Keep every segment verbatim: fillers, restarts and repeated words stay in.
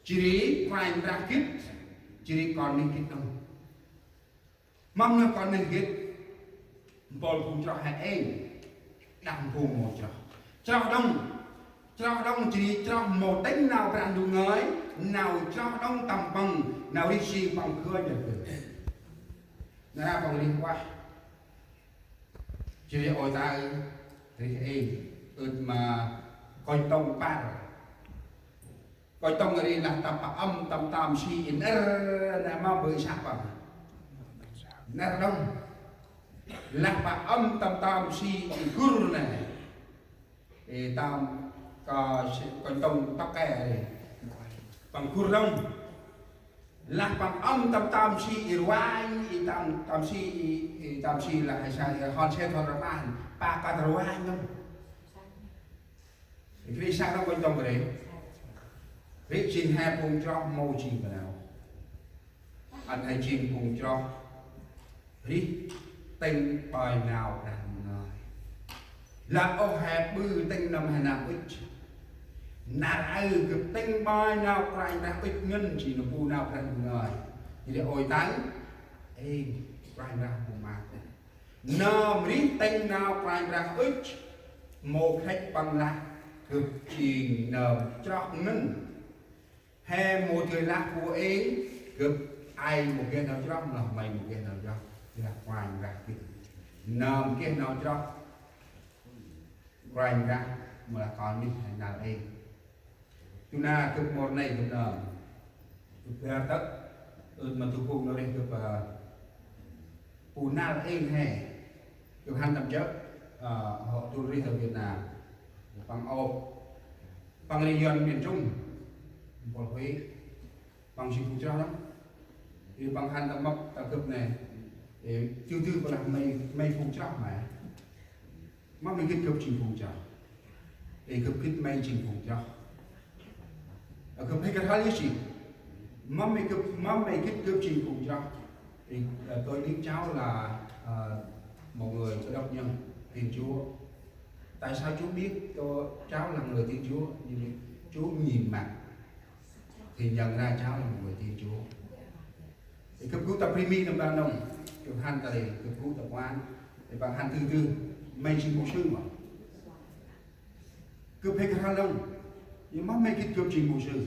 Jêh ri Kôranh Brah gĭt, jêh ri kon nuyh gĭt đŏng. Mâm nuyh kon nuyh gĭt, mpôl phung chroh he êng, đah phung mâu chroh. Chroh đŏng, chroh đŏng jêh ri chroh mâu tĭng nau Brah Ndu ngơi, nau chroh đŏng tâm păng, nau rêh jêng păng gơnh jêh gơnh. Nar aơ păng rêh ueh. Jêh ri ôi taơ, rêh êng, ưt ma kônh tông păr. Kônh tông ri lah tâm pă ăm tâm tam si i nơr nê ma bơi săk păng. Nơr đŏng. Lah pă ăm tâm tam si i gŭr nê. I tâm kơ si, kônh tông tŏk ke ri. Păng gŭr đŏng. Lah păng ăm tâm tam si i rvanh, i tâm, tam si i, i tâm si lah he sa, i hon se thon rvanh. Pă kơt rvanh đŏng. Ri săk đŏng kônh tông ri. Ri jêng he phung chroh mâu jêng bơh nau. Ăn he jêng phung chroh. Ri tĭng ƀơi nau Brah Ndu ngơi. Lah ôh he ƀư tĭng nâm he nơm ŭch. Nar aơ gâp tĭng ƀơi nau Kôranh Brah ŭch ngăn jêng nơm bu nau Brah Ndu ngơi. Jêh ri ôi taơ, ê, Kôranh Brah bu ma. Nơm rêh tĭng nau Kôranh Brah ŭch, mâu khăch păng lah gâp jêng nơm chroh ngăn. He mâu dơi lah bu êng, gâp ay mâu geh nau chroh, lah may mâu geh nau chroh, lah Kôranh Brah gĭt. Nơm geh nau chroh, Kôranh Brah mâu lah kon nuyh he năl êng. Tu na gâp mor nây gâp nơm. Gâp bar tât, ơ, ma tu phung nau rêh gâp, ơ, bu năl êng he. Gâp hăn tâm chơp, ơ, hŏ dôl rêh ta Việt Nam. Păng ôp. Păng rêh Yuăn miền Trung. Mpôl Huế. Păng jêng phung chroh lăm. Ri păng hăn tâm mâp ta gâp nê. Ê, tu tu păng lah may, may phung chroh ma. Mâm may gĭt gâp jêng phung chroh. Ê, gâp gĭt may jêng phung chroh. Ơ, gâp hê gâp hăl yơh jêng. Mâm may gĭt, mâm may gĭt gâp jêng phung chroh. Ê, ơ, tôi biết cháu là, ờ, một người Cơ Đốc nhân, Thiên Chúa. Tại sao Chúa biết tôi, cháu là người Thiên Chúa? Như Chúa nhìn mặt thì nhận ra cháu là một người Thiên Chúa. Ê, gâp gŭ ta primi tâm ban nông, gâp hăn ta ri, gâp gŭ ta kuan, ê, păng hăn tu tu, may jêng mục sư mâu. Gâp hê gâp hăn nông, ê, mâm may gĭt gâp jêng mục sư.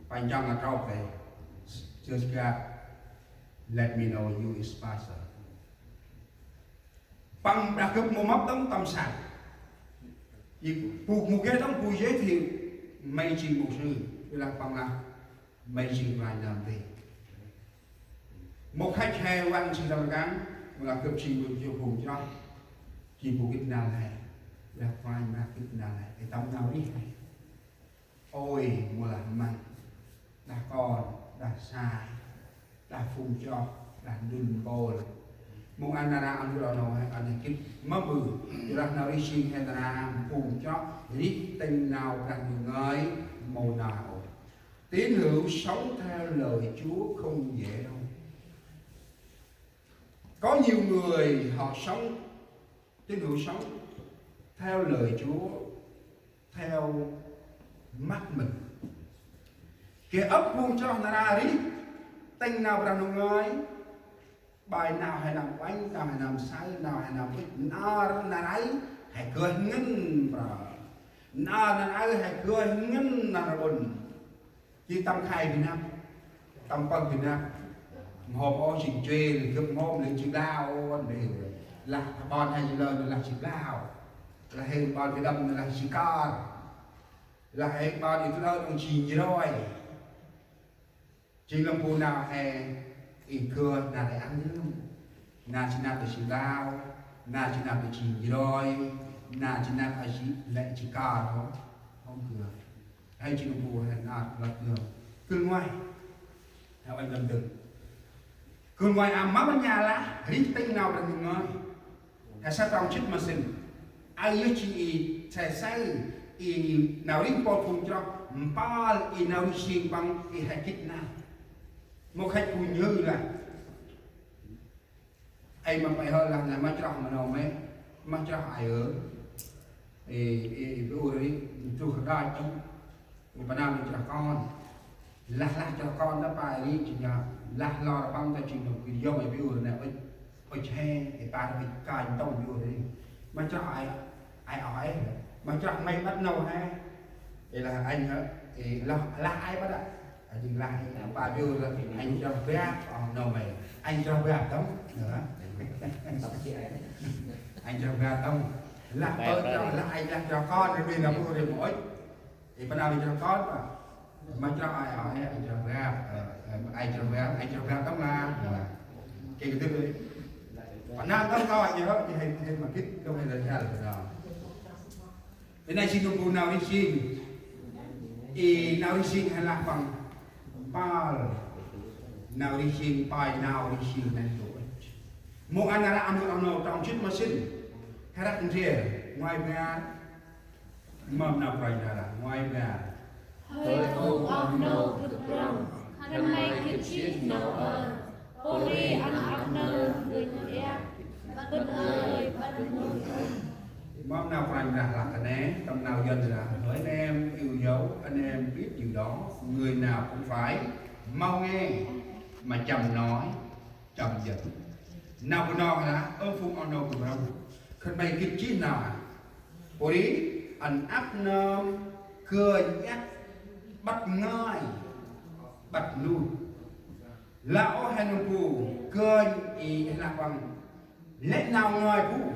Păng chăng a trôk ê, just God, let me know you is pastor. Păng đah gâp mâu mâp đŏng tâm săk. Ê, bu mâu geh đŏng bu giới thiệu may jêng mục sư. Ê, lah păng lah may jêng Kôranh nơm ti. Mâu khăch he văng jêng tâm rkăng, mâu lah gâp jêng bu jêng phung chroh. Jêng bu gĭt năl he. Lah Kôranh lah gĭt năl he. Ê, tâm nau rêh he. Ôi, mâu lah măng. Đah kon, đah sai. Đah phung chroh, đah ndŭl mpôl. Mông ăn nar aơ ăn gâp nau he, ăn he gĭt mâm ƀư. Yor lah nau rêh jêng he nar aơ phung chroh rêh tĭng nau Brah Ndu ngơi, mâu nau ôh. Tín hữu sống theo lời Chúa không dễ đâu. Có nhiều người họ sống, tín hữu sống theo lời Chúa theo mắt mình. Geh ăp phung chroh nar aơ rêh tĭng nau Brah Ndu ngơi, ƀai nau he nơm uănh, nau he nơm saơ, nau he nơm ŭch, nar, nar aơ he gơnh ngăn, bro. Nar, nar aơ he gơnh ngăn nar ƀon. Jêng tâm khai bơh năp, tâm pơh bơh năp. Mhôm ôh jêng chuê, gâp mhôm lĕ jêng blao, ôn lĕ. Lah ƀon he jêng lơ, lah jêng blao. Lah he ƀon Việt Nam, lah jêng kar. Lah he ƀon Israel, đŏng jêng njroi. Jêng lăm bu nau he, i gơ, nar he ăn lăm. Nar jêng năp lĕ jêng blao, nar jêng năp lĕ jêng njroi, nar jêng năp a jêng lĕ jêng kar hŏ, hŏ gơ. He jêng bu he nar lăp gơ. Gưl ngoai. He uănh tâm dơ̆ng. Gưl ngoai a mâm ma nha lah, rêh tĭng nau Brah Ndu ngơi. He sa trong jê̆t ma sĭn. Aơ yơh jêng i, sa saơ, i nau rêh mpôl phung chroh, mpôl i nau rêh jêng păng, i he gĭt năl. Mâu khăch bu như lah. Ê, ma pay hơ lah nê ma chroh ma nô mê, ma chroh ay ơ. Ê, ê, ê, bu ur ri, truh rđach chŏng. Ê, pa nau ma chroh kon. Lah lah chroh kon ta pa ri, jêng lah lor păng ta jêng nô kri yong ai bi ur nê ŭch, ŭch he, i pa ŭch kanh tông bi ur ri. Ma chroh ai, ai ôh ai, ma chroh may bắt nô he. I lah anh hả, i lah, lah ai bắt ạ. Ai jêng lah ai, pa bi ur lah, anh chroh bap, ôh nô may. Anh chroh bap tông, hả? Anh chroh bap tông. Lah ơ chroh, lah ai lah chroh kon, ri bi lah bi ur ri ma ŭch. I pa nau ri chroh kon pa. Ma chroh ai, ai, ai chroh bap, ơ, ai chroh bap, ai chroh bap tông lah. Kê kơ tơ̆. Pa nau tông kơ ai chroh, i he, i he ma gĭt, kơ he lah chal pa nau. Bơ nây jêng nơm bu nau ri jêng. I nau ri jêng he lah păng. Pal. Nau ri jêng, pal nau ri jêng nây tôch. Mâu ăn ră ăn hŭt ăn nô trong jât ma sĭn. He răk ndrel, ngoai bar. Mâm nau Kôranh Brah lah, ngoai bar. Hơi phung oh nô gâp rŏng, khân may gĭt jêh nau ơ, pô ri ăn ăp nơm gơnh iăt, bơ̆n ơi, bơ̆n nuih. Mâm nau Kôranh Brah lah kơt nê, tâm nau Yuăn lah, hỡi anh em yêu dấu, anh em biết điều đó, người nào cũng phải mau nghe mà chậm nói, chậm giận. Nau bu nơm lah, ơ phung oh nô gâp rŏng, khân may gĭt jêh nau. Pô ri, ăn ăp nơm, gơnh iăt, bât ngơi, bât nuih. Lah ôh he nơm bu, gơnh i he lah păng. Lĕ nau ngơi bu,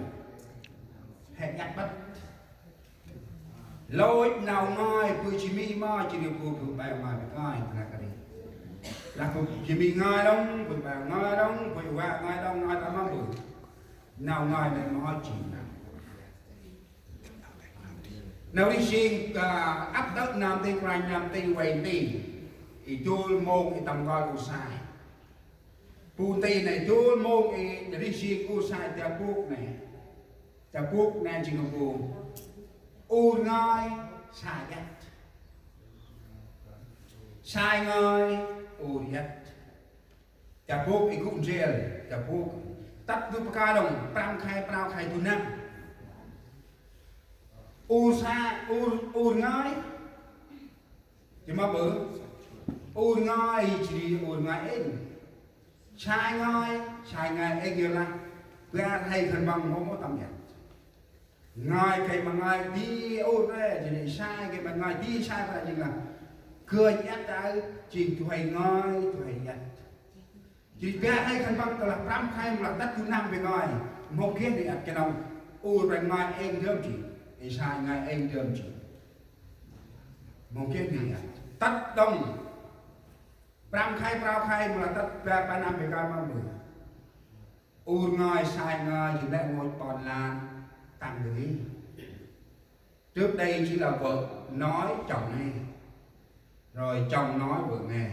he iăt bât. Lôch nau ngơi bu jêh mi ma jêh ri bu, bu bai ngơi, bu ngơi, bu ngơi kơt ri. Lah bu jêh mi ngơi đŏng, bu bai ngơi đŏng, bu wa ngơi đŏng, ngơi tâm mâm bu. Nau ngơi nây ma jêng nau. Nau ri jêng, ơ, ăp tơ̆ nơm nti, Kôranh nơm nti, vay nti. I dôl mông i tâm ngơi u sai. Bu nti nây dôl mông i ri jêng u sai ta bôk nây. Ta bôk nây jêng bu. Ur ngơi sai iăt. Sai ngơi ur iăt. Ta bôk i gŭ ndrel, ta bôk. Tât du paka đŏng, prăm khay, prao khay du năm. Ur sa, ur, ur ngơi. Jêh ma bơ. Ur ngơi, jêh ri ur ngơi êng. Sai ngơi, sai ngơi êng yorlah. Bar hay khân păng mâu mâu tâm iăt. Ngơi gay ma ngơi di ur re, jêh ri sai gay ma ngơi di sai pa jêng lah. Gơnh iăt ta, jêng du huê ngơi, du huê iăt. Jêh ri bar hay khân păng tơ lah prăm khay mâu lah tât du năm bê ngơi. Mâu geh di iăt kơnơ̆ng ur bar ngơi êng dơm jêh. I sai ngơi êng dơm jêh. Mâu geh di iăt. Tât đŏng. Prăm khay, prao khay mâu lah tât bar, bar năm bê ngơi ma bơ. Ur ngơi sai ngơi jêng lĕ rngôch ƀon lan tăng dơi. Trước đây chỉ là vợ nói chồng nghe, rồi chồng nói vợ nghe,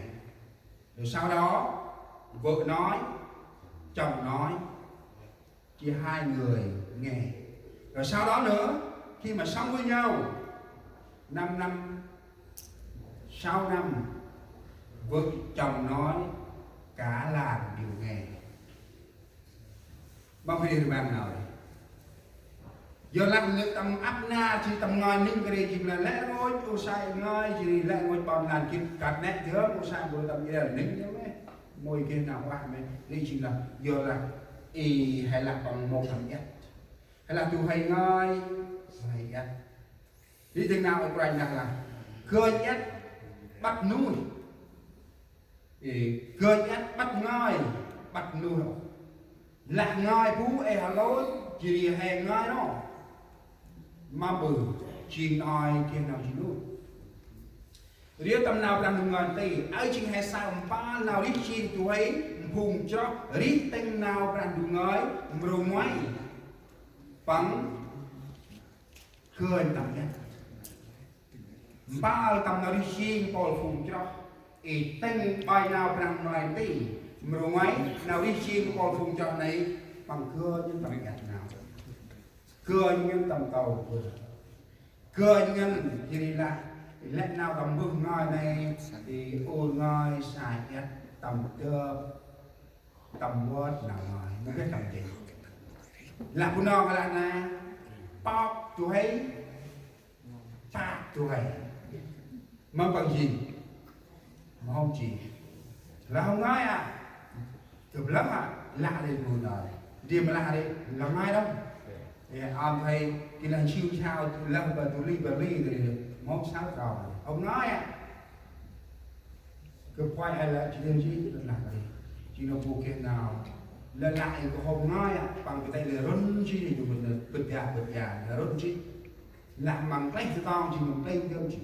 rồi sau đó vợ nói, chồng nói, chỉ hai người nghe. Rồi sau đó nữa, khi mà sống với nhau năm năm, sáu năm, vợ chồng nói cả làng đều nghe. Mâm ri ri bang nau ri. Yorlah nê tâm ăp nar jêh tâm ngơi ning kri jêng lah lĕ rngôch u sai ngơi jêh ri lĕ rngôch ƀon lan gĭt kơt nê dơm u sai bu tâm i rel ning jêh mê. Mâu geh nau ueh mê ri jêng lah yorlah i he lah păng mâu tâm iăt. He lah du huê ngơi, du huê iăt. Ri dâng nau i Kôranh lah lah. Gơnh iăt bât nuih. Ê, gơnh iăt bât ngơi, bât nuih. Lah ngơi bu ê hơlôch, jêh ri he ngơi nô. Ma bơ, jêng nơh geh nau jêh nuih. Ri tâm nau Brah Ndu ngơi nti, ơ jêng he saơ mpôl nau rêh jêng du huê, phung chroh, rêh tĭng nau Brah Ndu ngơi, mrô nguay. Păng, gơnh tâm iăt. Mpôl tâm nau rêh jêng mpôl phung chroh. I tĭng bai nau Brah Ndu ngơi nti. Mrô nguay nau rêh jêng mpôl phung chroh nây păng gơnh tâm iăt nau. Gơnh tâm tâu bơ. Gơnh jêh ri lah. Lĕ nau tâm mbơh ngơi nây. I ur ngơi sai iăt tâm dơp. Tâm vơt nau ngơi. Mâu geh tâm jêng. Lah bu nơh lah nê. Pơk du huê. Pơk du huê. Mâm păng jêng. Hôm chi. Lah hôm ngai a. Tơlah lah ri mâu ngai. Di mâu lah ri, lah ngai đŏng. Ê, ăn thầy, ki lah siu siau, lah ba du ri, ba ri, ri, mâu siau trau. Hôm ngai a. Kơ phuai ai lah, chi ri, chi lah ri. Chi nô bu keh nau. Lah lah ri kơ hôm ngai a. Păng kơ tê lah rŭn chi ri, du bơ̆t, bơ̆t ya, bơ̆t ya, lah rŭn chi. Lah măng kleh tơtong chi, măng kleh gơm chi.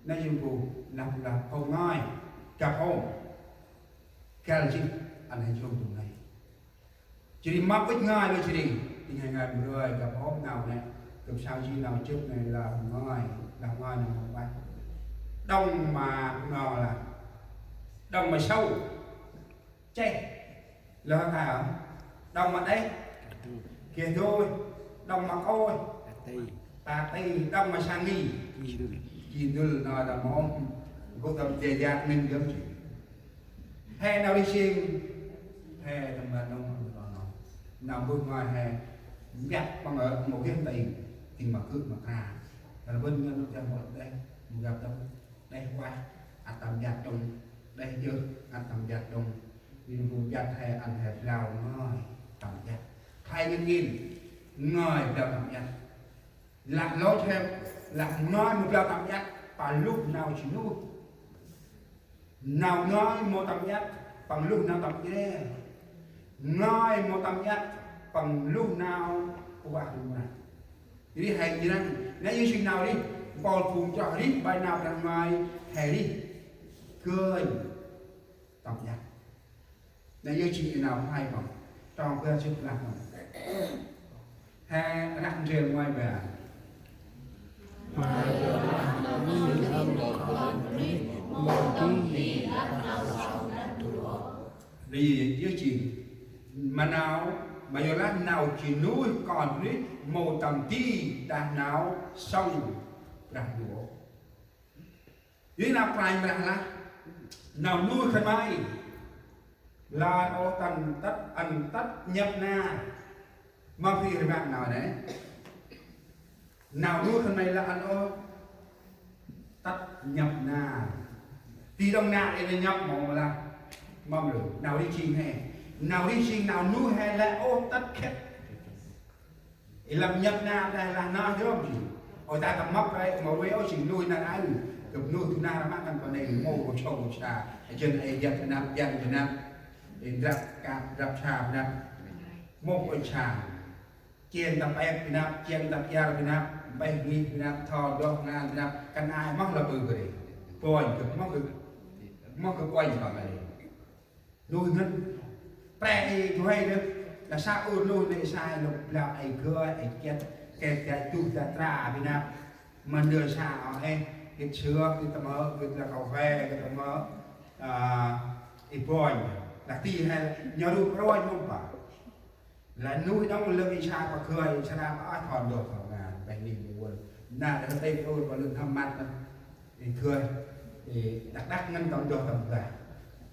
Nây yơ̆ bu lah, lah hôm ngai, gâp hôm. Găl jêh, ăn hên jrông dŭm nây. Jêh ri mâp ŭch ngai lơ jêh ri, tĭng he ngai mrơi, gâp hôm nau nê, gâp sau jêh nau jêh nê lah hôm ngai, lah hôm ngai nê hôm băch. Đŏng ma nau lah, đŏng ma sâu. Chê. Lơ ta hả? Đŏng ma đeh. Geh dôi. Đŏng ma kôi. Ta ti. Đŏng ma sang ni. Ji dul. Ji dul nau ta mâu. Gŭ tâm jê jat ning gơm ji. He nau ri sing. He tâm ban nông nau nau. Nau mbơh ngai he. Mbiăt păng ơ mâu geh ti. Ti ma kư ma kra. Tâm ban nông nông jang mâu đeh. Mâu geh tâm. Đeh ueh, ăt tâm jat đŏng, đeh jơh, ăt tâm jat đŏng. Ri nơm bu jat he ăn he blau ngơi tâm jat. He ngên ngên, ngơi blau tâm jat. Lah lôch he, lah ngơi mâu blau tâm jat, păng luh nau ji nuih. Nau ngơi mâu tâm jat, păng luh nau tâm jre. Ngơi mâu tâm jat, păng luh nau ueh rŭng răng. Ri he njrăng, nê yơh jêng nau rih, mpôl phung chroh rih, bai nau Brah Ngai, he rih, gơnh, tâm jat. Nê yơh jêng nau hay hŏ, trong kơ jêh lah hŏ. He rah ndrel ngoai ba. Ri yơh jêng ma nau, ma yorlah nau ji nuih kon bunuyh mâu tâm di đah nau sŏng Brah Ndu ôh. Ri nau Kôranh Brah lah, nau nuih khân may. Lah ôh tăn tât ăn tât nhăp nar. Ma phi ri băk nau nê. Nau nuih khân may lah ăn ôh tât nhăp nar. Ti đŏng nar ê nê nhăp mâu lah. Mâm lư, nau ri jêng he. Nau ri jêng nau nuih he lah ôh tât khĭt. Ê lăp nhăp nar đah lah nau jrôm ji. Ôi ta tâm mâp rê, mâu rê ôh jêng nuih nar aơ. Gâp nuih du nar mă kăn pa nê mâu kơ sông kơ sa. Ê jên ê jăp bơnăp, jăp bơnăp. Ê drăp kăp, drăp sa bơnăp. Mâu kơ sa. Chiên ta pek bơnăp, chiên ta piar bơnăp, mpeh ngih bơnăp, tho doh ngan bơnăp, kăn ai mâu lah bư bri. Pônh gâp mâu gâp, mâu gâp pônh kơ mê. Nuih ngăn. Pre ê gơh ê đơh, lah sa ur nuih nê sa lŭk blao ê gơh, ê kiet, kiet kiet duh ta tra bơnăp, mân đơ sa ơ ê, kiet sơk, kiet tâm ơ, kiet lah kau fe, kiet tâm ơ, ê pônh, lah ti he, nho rup roi mông pa. Lah nuih đŏng lơ̆ng i sa pa khơi, i sa pa ăt thon doh thon ngan, mpeh nih mâu vâl. Nă, lah tê ur pa lơ̆ng hăm măt nă. I khơi, i đăk đăk ngăn tâm doh tâm gah.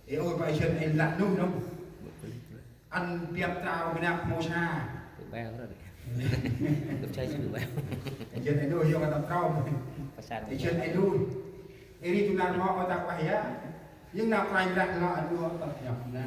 I ur pa i sân i lah nuih đŏng. Ăn biăp trao bơnăp mâu sa. I sân i nuih yơh tâm trao. I sân i nuih. I ri tu nar mâu ơ tak wah ya. Yơ̆ng nau Kôranh Brah lah ăn ur tâm nhăp nar.